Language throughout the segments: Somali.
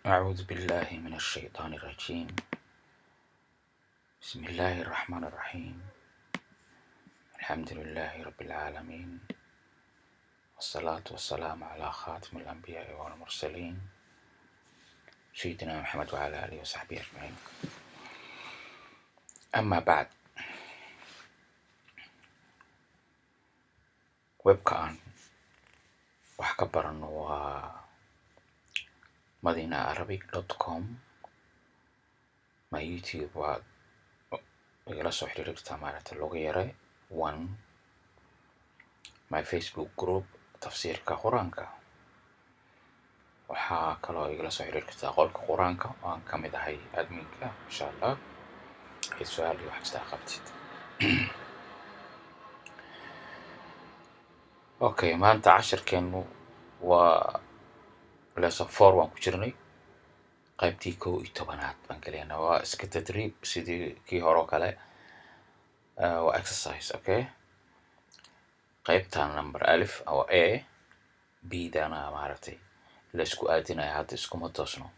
أعوذ بالله من الشيطان الرجيم. بسم الله الرحمن الرحيم. الحمد لله رب العالمين، والصلاة والسلام على خاتم الأنبياء والمرسلين، سيدنا محمد وعلى آله وصحبه أجمعين. أما بعد، webka aan wax ka barano waa madinaarabic.com. My YouTube waad igala soo xiriiri kartaa, maaragta loga yare one. My Facebook group, tafsiirka Qur-aanka. Waxaa kaloo igala soo xiriiri kartaa qolka Qur-aanka oo aan ka mid ahay adminka, insha Allah, wixii su-aal iyo wax kasta aa qabtid. Okay, maanta cashirkeenu waa lesson 4 waan ku jirnay, qaybtii 11aad baan gelaynaa. Waa iska tadriib sidii kii hore oo kale. Waa exercise. Okay, qaybtan number alif oo A B dana maaragtay la isku aadinaya, hadda iskuma toosno.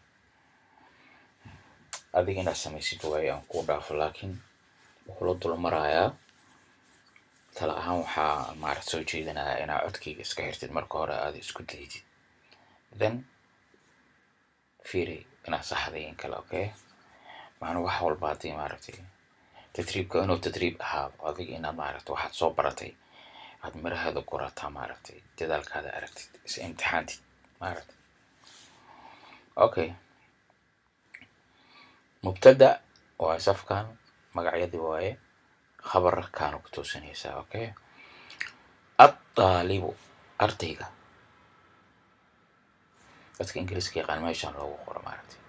Adiga inaad samaysid waaye, aan kuu dhaafo, laakiin wuxuu la dul marayaa. Tala ahaan waxaa maaragta soo jeedinayaa inaad codkayga iska xirtid marka hore, aad isku daydid, then fiiri inaad saxday in kale. Okay, macnuu wax walba haddii maaragtay tadriibka inuu tadriib ahaado, adiga inaad maaragtay waxaad soo baratay aad miraheeda gurataa, maaragtay dadaalkaada aragtid, is imtixaantid maaragtay. Okay, mubtada waa safkan, magacyadii waaye, khabarkaana ku toosinaysaa. Okay, الطالب ardayga. Dadka Ingiriiska yaqaan meeshan loogu qoro maaragtay.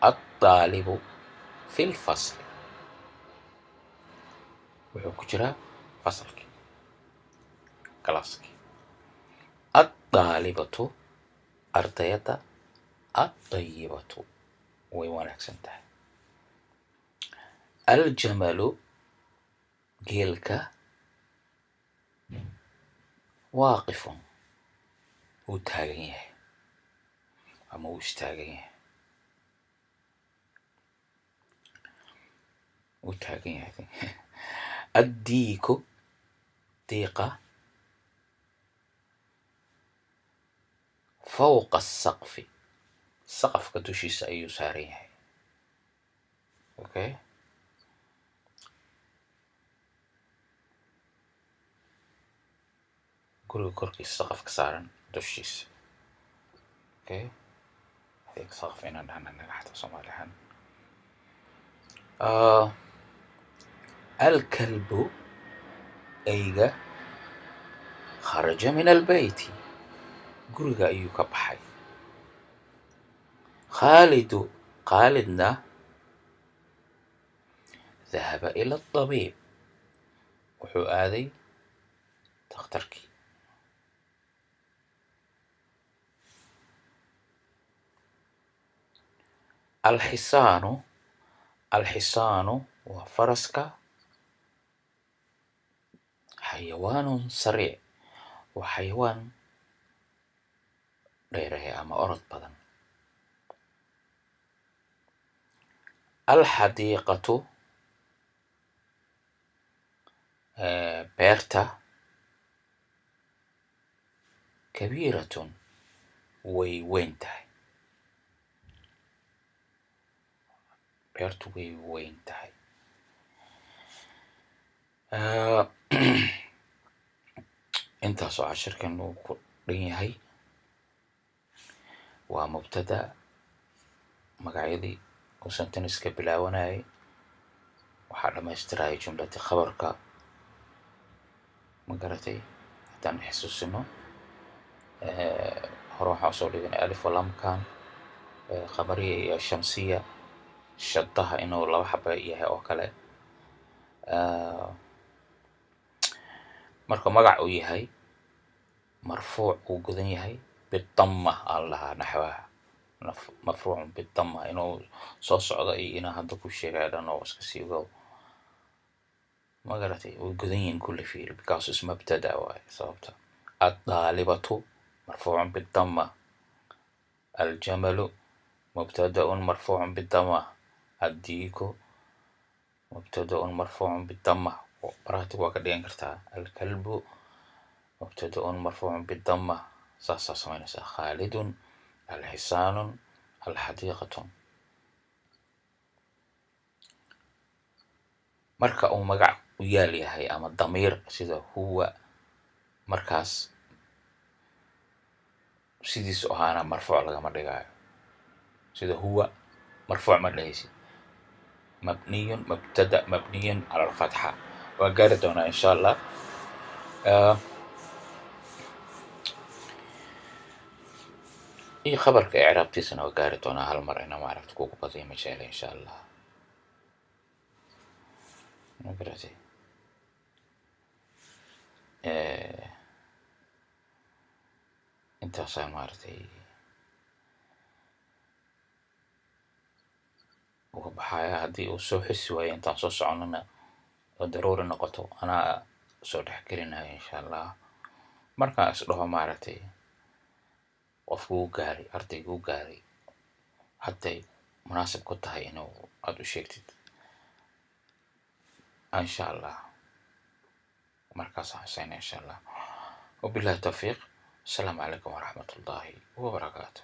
الطالب في الفصل, wuxuu ku jiraa fasalkii, galaaskii. الطالبة ardayada, الطيبة way wanaagsan tahay. الجمل geelka, واقف wuu taagan yahay ama wuu istaagan yahay, wuu taagan yahay. الديك diiqa, فوق السقف saqafka dushiisa ayuu saaran yahay. Okay, guriga korkiisa saqafka saaran dushiisa. Okay, I think saqaf inaan dhahna naga xataa Soomaali ahaan. الكلب eyga, خرج من البيت guriga ayuu ka baxay. خالد Khaalidna, ذهب إلى الطبيب wuxuu aaday dhakhtarkii. الحصان, الحصان waa faraska, حيوان سريع waa xayawaan dheereeya ama orod badan. الحديقة beerta, كبيرة way weyn tahay, beertu way weyn tahay. Intaasoo cashirkan uu ku dhan yahay waa mubtada, magacyadii uu sentence-ka bilaabanayay, waxaa dhamaystiraya jumlati khabarka. Ma garatay? Haddaan xasuusino, hore waxaan usoo dhiganay alif walamkan, qamariya iyo shamsiya, shadaha inuu laba xaba yahay oo kale. Marka magac uu yahay marfuuc, uu godan yahay bidamma aan lahaa naxwaha, marfuucun bidamma inuu soo socdo iyo inaan hadda ku sheegaya dhan oo iska sii ogow. Ma garatay? Way godan yihiin kulli, fiiri, because is mubtada waaye. Sababta الطالبة Marfuucun bidama. Aljamalu mubtadaun marfuucun bidama. Addiiku mubtadaun marfuucun bidama. Practic waa ka dhigan kartaa. Alkalbu mubtadaun marfuucun bidama. Saasaa samaynaysaa. Khaalidun, alxisaanun, alxadiiqatun. Marka uu magac u yaal yahay ama damiir sida huwa, markaas sidiisu ahaana marfuuc lagama dhigaayo. Sida huwa marfuuc ma dhehaysid. Mabniyun, mubtada mabniyun cala alfatxa. Waa gaari doonaa insha Allah. Iyo khabarka icraabtiisana waa gaari doonaa hal mar ina maaragta kugu badiyo ma jecla insha Allah. Ma garatay? Intaasaan maaragtay uga baxaya. Haddii uu soo xusi waayo intaan soo soconana oo daruuri noqoto, anaa soo dhex gelinayo insha Allah. Markaan is dhaho maaragtay qofku uu gaaray, ardaygu uu gaaray, hadday munaasib ku tahay inuu aada u sheegtid insha Allah, markaasaan xuseyna insha Allah. Wabillahi tawfiiq. Asalaamu calaykum waraxmat ullaahi wabarakaatu.